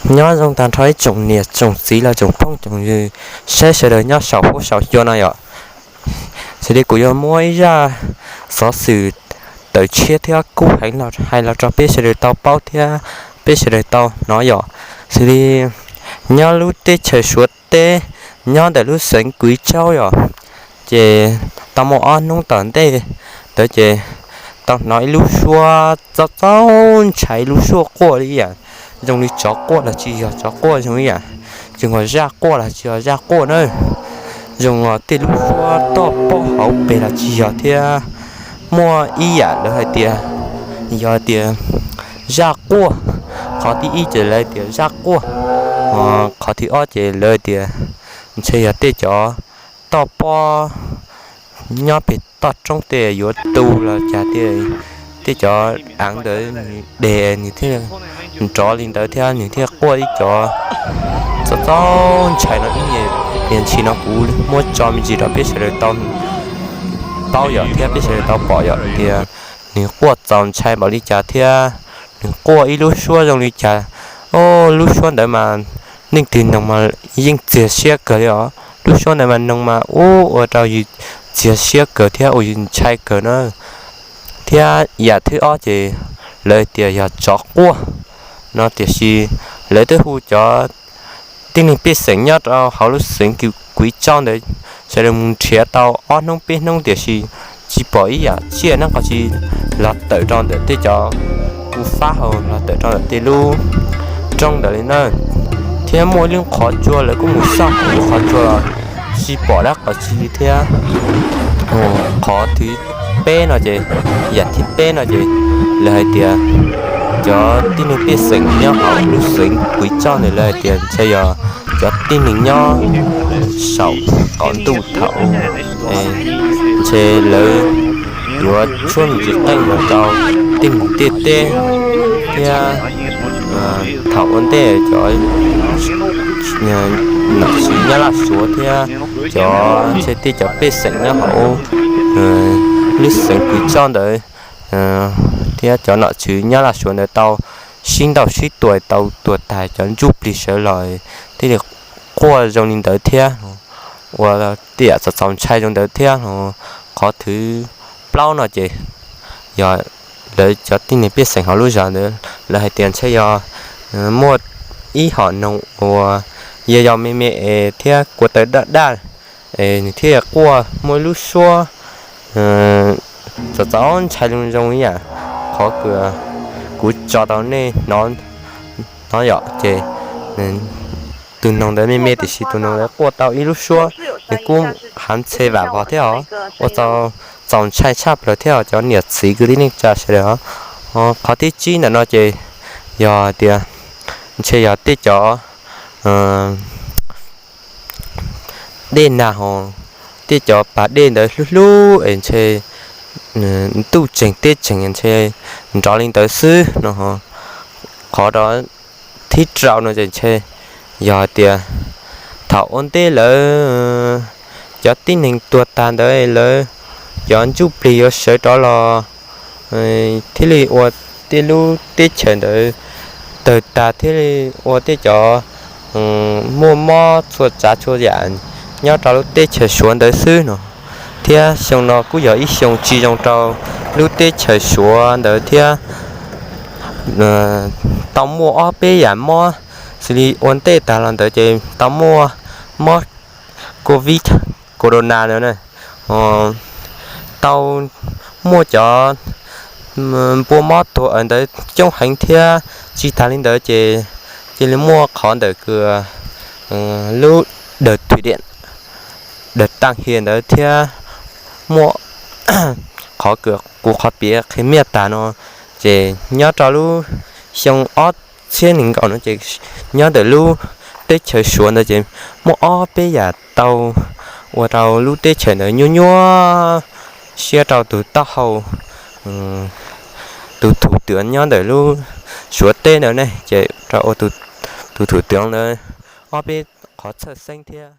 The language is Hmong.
Nyob zoo tag nrho ib tsoom niam tsoom txiv los tsoom phooj tsoom ywg saib sawv daws nyob saum huab saum cua no yom. Xws li kuv yuav muab ib zaj xov xwm tawm tshiab thiab kub heev los hais los rau peb sawv daws tau paub thiab peb sawv daws tau hnov yom. Xws li nyob lub teb chaws Suav teb, nyob ntawm lub xeev Kuiv Tsaub yom, ces tau muaj ob hnub tom ntej ntawd ces tau hnov ib lub suab txaus txaus ntshai, lub suab quaj li yam zoo li tsov quaj los tsis yog tsov quaj, zoo li yam zoo li zaj quaj los tsis yog zaj quaj na, zoo li tej lub suab toj pob hauv pes los tsis yog thiab. Muaj ib yam lawv hais tias yog tias zaj quaj, qhov thib ib ces lawv tias zaj quaj, qhov thib ob ces lawv tias ntshe yog tej cov toj pob nyob pem toj roob tej yuav tu los cas tias tej cov aav ntawd nws des nws thiaj nrov li ntawd thiab nws thiaj quaj ib cov txaus txaus ntshai no ib yam. Ntshis no kuv muab tso me ntsis rau peb sawv daws tau paub yom thiab peb sawv daws tau pom yom tias nws quaj txaus ntshai npaum li cas thiab nws quaj ib lub suab zoo li cas. Lub suab ntawd mas leej twg noog mas yeej txias siab kawg li os. Lub suab ntawd mas noog mas ua rau yus txias siab kawg thiab ua yus ntshai kawg na. Thiab yam thib ob ces lawv tias yog tsov quaj no, tiam sis lawv twb hu cov tib neeg pej xeem nyob rau hauv lub xeev Kuiv Tsaub ntawd sawv daws mus nrhiav tau ob hnub peb hnub tiam sis tsis pom ib yam tsiaj neeb qhov tsis los tawm rau ntawm tej cov u fab hau los tawm rau ntawm tej lub roob ntawd li na. Thiab muaj ib lub qhov tsua lawv kuj mus xauj lub qhov tsua los tsis pom dab qhov tsi li thiab. Qhov thib peb no ces, yam thib peb no ces lawv hais tias cov tib neeg pej xeem nyob hauv lub xeev Kuiv Tsaub ntawd lawv hais tias ntshe yog cov tib neeg nyob saum qaum ntuj thaum ntshe lawv yuav tshuab me ntsis qeej los rau tej mus tej teb thiab thaum ua ntej cov nom tswv Nyab Laj Suav thiab cov ntshe tej cov pej xeem nyob hauv lub xeev Kuiv Tsaub ntawd thiab cov nom tswv Nyab Laj Suav ntawd tau sib ntaus sib tua tau tuag tag cov ntsuj plig sawv los thiaj li quaj zoo li ntawd thiab ua tej yam txaus txaus ntshai zoo ntawd thiab. Qhov thib plaub no ces yog lawv cov tib neeg pej xeem hauv lub zos ntawd lawv hais tias ntshe yog muaj ib hom noog uas yog yau me me es thiab kua taw daj daj es nws thiaj quaj muaj ib lub suab txaus txaus ntshai zoo zoo ib yam qhov kuv tso tau nej hnov yom. Ces tus noog ntawd me me tiam sis tus noog ntawd quaj tau ib lub suab nws kuj hav ntxhe vam vog thiab os, ua txaus txaus ntshai tshaj plaws thiab os cov niam txiv kwv tij neej tsa sawv daws. Qhov thib tsib ntawm no ces yog tias ntshe yog tej cov dej nag hos tej cov pas dej ntawd hlub hlub es ntshe ntuj tseem teb tseem ntshe nrov li ntawd xwb no. Qhov thib rau no ces ntshe yog hais tias thaum ua ntej lawv cov tib neeg tuag tag ntawd lawv cov ntsuj plig yuav sawv rov los thiaj li ua tej lub teb chaws ntawd tawg tag thiaj li ua tej cov muaj mob txhua tsav txhua yam nyob rau lub teb chaws Suav ntawd xwb no. Thiab xyoo no kuj yog ib xyoo tsis zoo rau lub teb chaws Suav ntawd thiab tau muaj ob peb yam mob xws li ua ntej tag los ntawd ces tau muaj mob covid corona ntawd na, tau muaj cov npua mob tuag ntawd coob heev thiab tsis tas li ntawd ces cia li muaj qhov ntawm kws lub dawm thwm diam dawm taaj hias ntawd thiab muaj qhov kws kuv qhov piav qhia miaj tag no ces nyob rau lub xyoo ob txhiab nees nkaum no ces nyob ntawm lub teb chaws Suav ntawd ces muaj ob peb yam tau ua rau lub teb chaws ntawd nyuaj nyuaj siab rau tus taub hau tus thum twm nyob ntawm lub Suav teb ntawd ne ces rau ua tus thum twm ntawd ob peb qhov txhawj xeeb thiab.